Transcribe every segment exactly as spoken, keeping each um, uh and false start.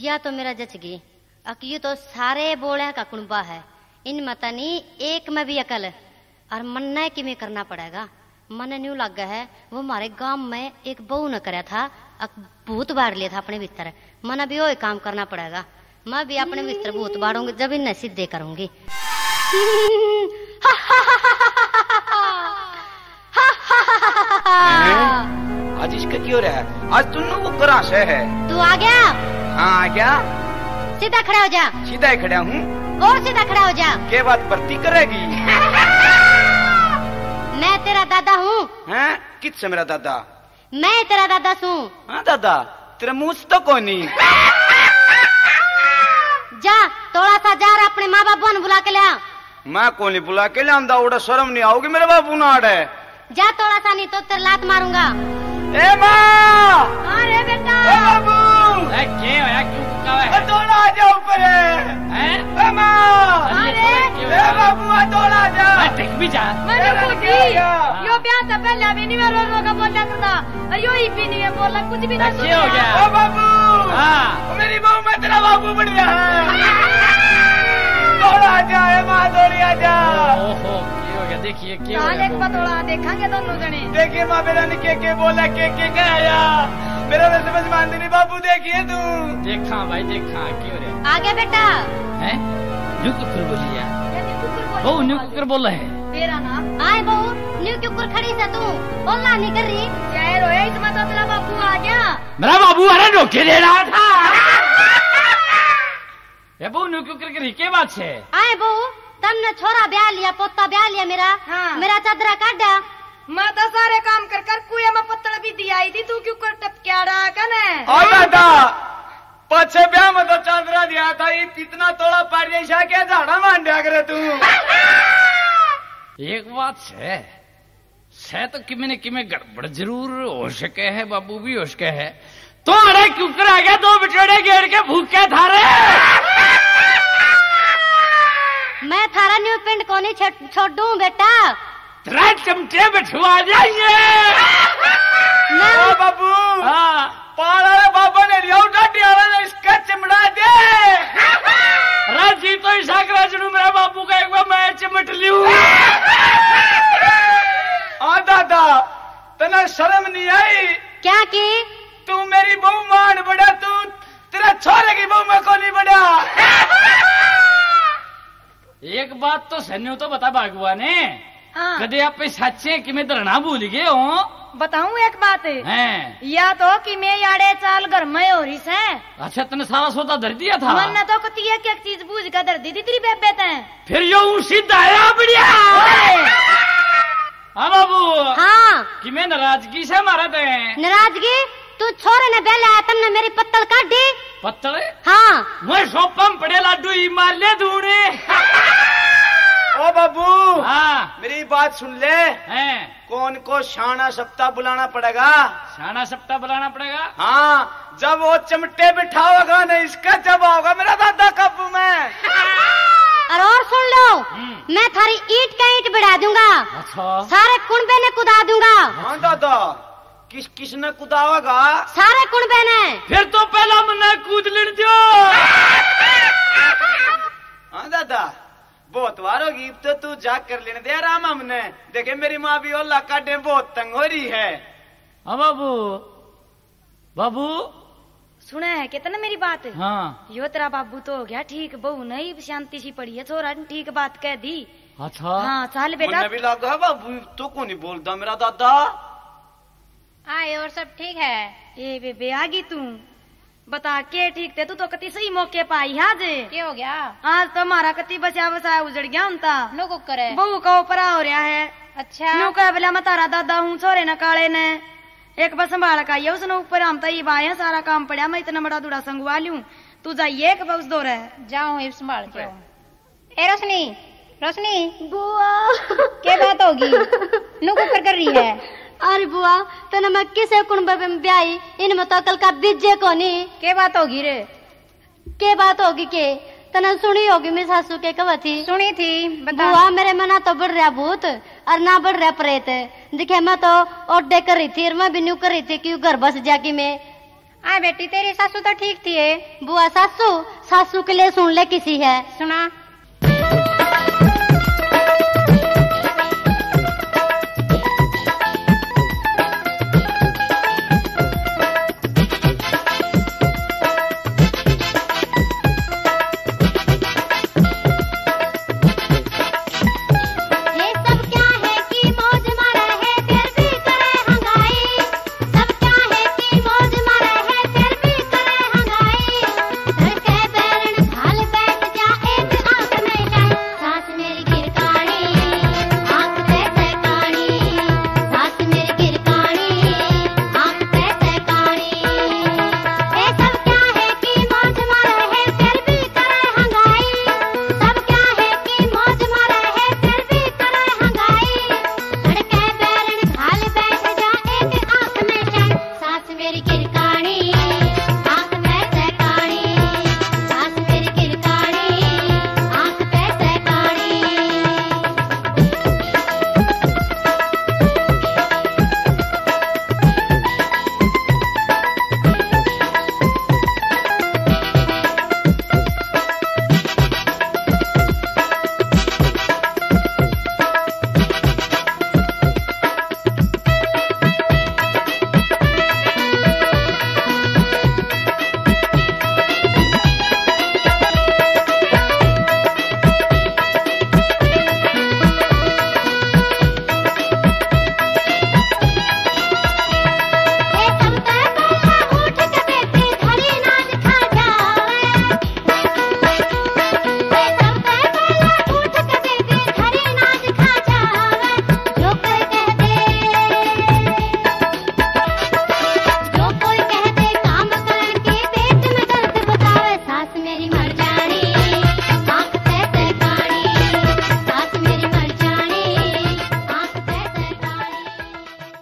या तो मेरा जच गई। अक यू तो सारे बोले का कुणबा है, इन मत नहीं एक में भी अकल। और मन्ने किमें करना पड़ेगा। मन्ने न्यू लागे है वो हमारे गांव में एक बहू ने करया था, अक भूत बाड़ लिया था अपने भीतर। मन्ने भी वही काम करना पड़ेगा। मैं भी अपने भीतर भूत बाड़ूंगी, जब इन्हें सीधे करूंगी। हैं? आज इसका क्यों रहा है? आज तू न्यू कुकर से है। तू आ गया? हाँ, आ गया। सीधा खड़ा हो जा। सीधा ही खड़ा हूँ। और सीधा खड़ा हो जा। के बात भर्ती करेगी? मैं तेरा दादा हूँ। हैं? किस से मेरा दादा? मैं तेरा दादा सूं। हाँ दादा, तेरा मुंह से तो कोनी। जा, थोड़ा सा जा और अपने माँ बाबू ने बुला के ले आ। मैं कोनी बुला के ले आंदा, उड़ा शर्म नहीं आओगी मेरे बाबू ना आड़े। जा थोड़ा सा, नहीं तो तेरे लात मारूंगा। ए माँ! हाँ रे बेटा। ए बाबू! ए, के होया, क्यों कुकावे है? ए, थोड़ा आ जा ऊपर है। हैं? ए माँ! हाँ रे। ए बाबू, आ थोड़ा आ जा। मैं देख भी जा। मैंने ए, खुद क्या ही। यो ब्याह से पहले अभी नहीं मैं रो रो के बोला करता। और यो ही भी नहीं है बोला, कुछ भी ना ऐसे सुन हो रहा। गया। ओ बाबू। हाँ। मेरी बहू में तेरा बाबू बन गया है। थोड़ा आ जा, ए माँ, थोड़ी आ जा। ओहो, क्या हो गया? देखिए, क्या हो साल गया एक बाबू? पतोड़ा देखांगे दोनों जने। देखिए माँ, मेरा ने के के बोला, के के कह आया। मेरा तो समझ में आंदी नहीं बाबू, देखिए तू। देखा भाई, देखा, क्यों रे? आ गया बेटा। हैं? न्यू कुकर बोली यार। ये न्यू कुकर बोली बहू, न्यू कुकर बोला है। तेरा नाम? आए बहू, न्यू कुकर खड़ी से तू। बोलना नहीं कर रही। जय रोया, इसमें तो तेरा बाबू आ गया। मेरा बाबू, अरे, धोखे दे रहा था। ये बहू, न्यू क्यों करके रही, के बात है? आए बहू, तमने छोरा ब्याह लिया, पोता ब्याह लिया मेरा, हाँ। मेरा चादरा काढ़ा। मैं तो सारे काम कर कर कुएं में पत्तल भी दिया आई थी, तू क्यों कर टपक्या रहा कने? ओ दादा, पाछे ब्याह में तो चादरा दिया था, ये इतना तोड़ा पारिया ईशा के झाड़ा मांड्या करे तू। एक बात है, सै तो किमे ने किमे गड़बड़ जरूर हो सके है, बाबू भी हो सके है। तो अरे क्यों कर आ गया, दो बिचड़े गेड़ के भूखे थारे। मैं थारा न्यू पिंड कोनी छो-, छोड़ूं बेटा। तेरा चमटे बिठवा जाएंगे। मैं ओ बाबू। हाँ। पाल वाले बाबा ने लिया, डाडी वाले ने इसका चिमड़ा दे। राजी तो ईशा करा जनू मेरा बाबू का एक बार मैं चिमट लियूं। आ दादा, तने शर्म नहीं आई? क्या की? तू मेरी बहू मान बड़ा, तू तेरा छोरे की बहू में को नहीं बड़ा। एक बात तो सन्यो तो बता बागुआ ने, हाँ। कदे आप सच्चे कि मैं धरना भूल गए हो? बताऊं एक बात? हैं। या तो कि मैं याड़े चाल घर में हो रही सै। अच्छा, तने सारा सौदा धर दिया था? मन्ने तो कती एक एक चीज बूझ के धर दी थी तेरी बेबे तै। फिर यो ऊ सीधा आया बढ़िया। ओए। हाँ बाबू। हाँ। कि मैं नाराजगी से मारा तै? नाराजगी? तू छोरे ने ब्याह लाया, तमने मेरी पत्तल काढ़ी। पत्तल? हाँ। मैं सोपम पड़े लाडू ही मार ले दूने। ओ बाबू। हाँ। मेरी बात सुन ले। हैं। कौन को शाना सप्ता बुलाना पड़ेगा? शाना सप्ता बुलाना पड़ेगा? हाँ, जब वो चमटे बिठाओगा ना, इसका जब आओगा मेरा दादा काबू में। और, और सुन लो, हम्म। मैं थारी ईंट का ईंट बिड़ा दूंगा। अच्छा। सारे कुणबे ने कुदा दूंगा। हाँ दादा, किस किस ने कुदाओगा? सारे कुणबे ने। फिर तो पहला मन्ने कूद लेने दो। हाँ दादा, बहुत वार होगी, तो तू जा कर लेने दे आराम हमने। देखे मेरी माँ भी ओला काटे बहुत तंग हो रही है। हाँ बाबू, बाबू। सुना है कितना मेरी बात? हाँ। यो तेरा बाबू तो हो गया ठीक, बहू नहीं शांति सी पड़ी है, छोरा ने ठीक बात कह दी। अच्छा। हाँ, चल बेटा। मन्ने भी लगा है बाबू तो को नहीं बोलता मेरा दादा। आए और सब ठीक है? ए बेबे, आ गई तू? बता के ठीक थे, तू तो कति सही मौके पे आई आज। के हो गया? आज तो हमारा कति बचा बसाया उजड़ गया होता। नो कुकर है। बहू का ऊपर हो रहा है। अच्छा। न्यू कह बोला, मैं तारा दादा हूँ, छोरे ने काले ने। एक बार संभाल के आइए उसने ऊपर, हम तो ये बाय हैं, सारा काम पड़ा, मैं इतना बड़ा दूड़ा संगवा लूं। तू जाइए एक बार उस दौरे। जाओ, ये संभाल के आओ। ए रोशनी, रोशनी। बुआ। के बात होगी? नु कुकर कर रही है? अरे बुआ, तने मैं किसे कुणबे में ब्याही, इनमें तो अकल का बीजे कोनी। के बात होगी रे? के बात होगी के? तने सुनी होगी मेरी सासू के कहा थी। सुनी थी, बता। बुआ, मेरे में ना तो बढ़ रहा भूत और ना बढ़ रहा प्रेत। दिखे मैं तो ओडे कर रही थी और मैं भी न्यू कर रही थी कि घर बस जाके मैं आ बेटी, तेरी सासू तो ठीक थी है। बुआ सासू, सासू के लिए सुन ले किसी है। सुना।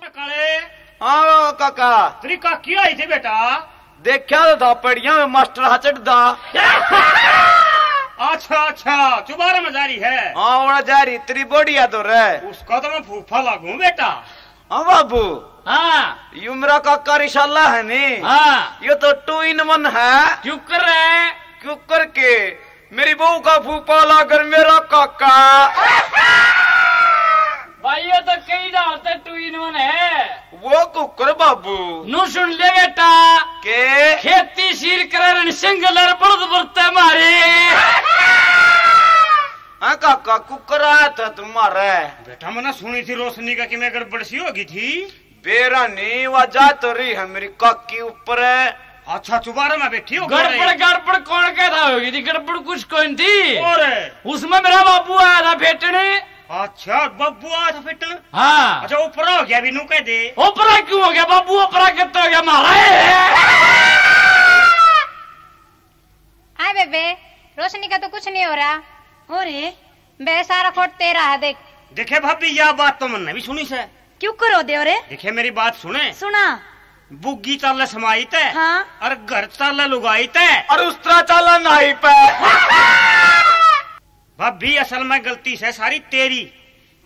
काले। हाँ काका। तेरी काकी आई थी बेटा। देखा तो था पड़िया में मास्टर हा चढ़दा। अच्छा अच्छा, चुबारा में जा रही है। हाँ, वड़ा जा रही, तेरी बोड़ी आ तो रहे। उसका तो मैं फूफा लागू बेटा। हाँ बाबू। हाँ। यू मेरा काका रिशाला है नी। हाँ। यो तो टू इन वन है। क्यूकर है। क्यूकर के मेरी बहू का फूफा लागर मेरा काका। भाई, ये तो कई डालते टू इन वन है। वो कुकर बाबू। नू सुन ले बेटा। के? खेती सीर करे रणसिंह लर बड़द बरते मारे। हाँ काका, कुकर आया था तुम्हारे। बेटा, मैंने सुनी थी रोशनी का कि मैं गड़बड़ सी होगी थी। बेरा नहीं, वा जा तो रही है मेरी काकी ऊपर। अच्छा, चुबारे में बैठी हो गड़बड़। गड़बड़ कौन कहता होगी थी? गड़बड़ कुछ कोई थी। और? उसमें मेरा बाबू आया था फेटने। अच्छा, बाबू आया था फेटने? हाँ। अच्छा, ऊपर हो गया, अभी नू कह दे। ऊपर क्यों हो गया बाबू? ऊपर कितना हो गया? मारा है। आए बेबे, रोशनी का तो कुछ नहीं हो रहा। हो रे, बे सारा खोट तेरा है, देख। देखे भाभी, या बात तो मन्ने भी सुनी से। क्यों करो दे रे? देखे, मेरी बात सुने। सुना। बुग्गी चाले समाई ते। हाँ। और घर चाले लुगाई ते। और उस तरह चाला नाई पे। भाभी, असल में गलती से सारी तेरी।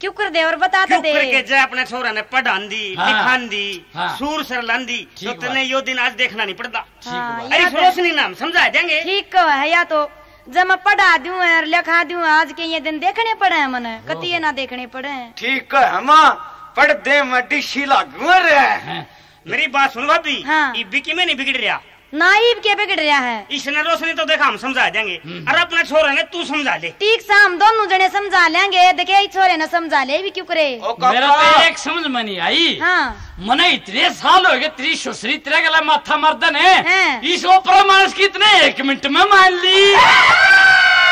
क्यों कर दे और बता तो क्यों दे। करके जय अपने छोरा ने पढ़ांदी, हाँ। लिखांदी, हाँ। सूर सर लांदी, तो तने यो दिन आज देखना नहीं पड़ता। ठीक हाँ, बात। अरे, या तो रोशनी नाम समझा देंगे। ठीक है, या तो जब मैं पढ़ा दूं है और लिखा दूं है, आज के ये दिन देखने पड़े हैं मने, कति ये ना देखने पड़े हैं। ठीक है, हम पढ़ दे, मैं डीसी लागू रे। हैं। मेरी बात सुन भाभी, हाँ। इब्बी की मैं नहीं बिगड़ रहा। ना, इब के बिगड़ रहा है? इसने रोशनी तो देखा, हम समझा देंगे। हम्म। अरे अपने छोरे ने तू समझा ले। ठीक सा, हम दोनों जने समझा लेंगे। देखे, इस छोरे ने समझा ले, भी क्यों करे? ओ काका। मेरा तो एक समझ में नहीं आई। हाँ। मने इतने साल हो गए, तेरी ससुरी तेरे गला माथा मर्दन है। हैं। इस ओपरा मानस की इतने एक मिनट में मान ली।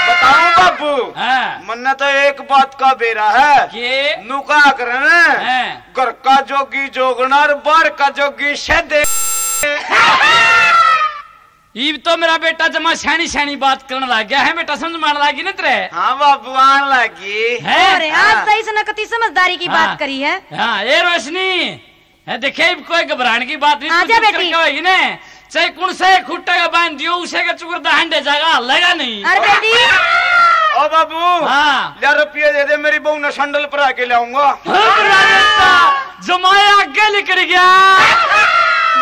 बताऊं बाबू, हाँ। मन्ने तो एक बात का बेरा है। के? नुका करन। हैं। घर का जोगी जोगना और बाहर का जोगी सदे। इब तो मेरा बेटा जमा स्याणी स्याणी बात करने लग गया है। बेटा, समझ में आने लगी ना तेरे? हाँ बाबू, आने लगी है। अरे, आज हाँ। तो इसने कति समझदारी की हाँ। बात करी है। हाँ, ए रोशनी, है देखे, इब कोई घबराने की बात नहीं। आ तू जा चुप बेटी। करके होगी ना, चाहे कौन सा एक खुट्टा का बांध दियो, उसे का चुकरदा हंडे जाएगा, हलेगा नहीं। अरे बेटी। ओ बाबू, हाँ। ले रुपये दे दे, मेरी बहू ने सैंडल पर आके लाऊंगा। हाँ, मेरा बेटा, जमाया आगे निकल गया।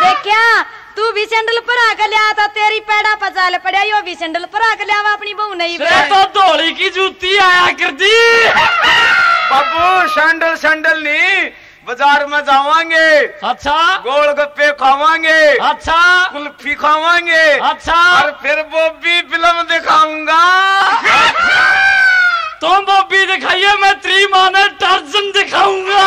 देखा, तू भी सैंडल परा के लिया था, तेरी पैड़ा पर चाल पड़ा, यो भी सैंडल परा के लियावा अपनी बहू नहीं से बता। तो धोली की जूती आया करती। बाबू, सैंडल, सैंडल नहीं, बाजार में जावांगे। अच्छा। गोलगप्पे खावांगे। अच्छा। कुल्फी खावांगे। अच्छा। और फिर बॉबी फिल्म दिखाऊंगा। तुम बॉबी दिखाइए, मैं तेरी माँ ने टार्जन दिखाऊंगा।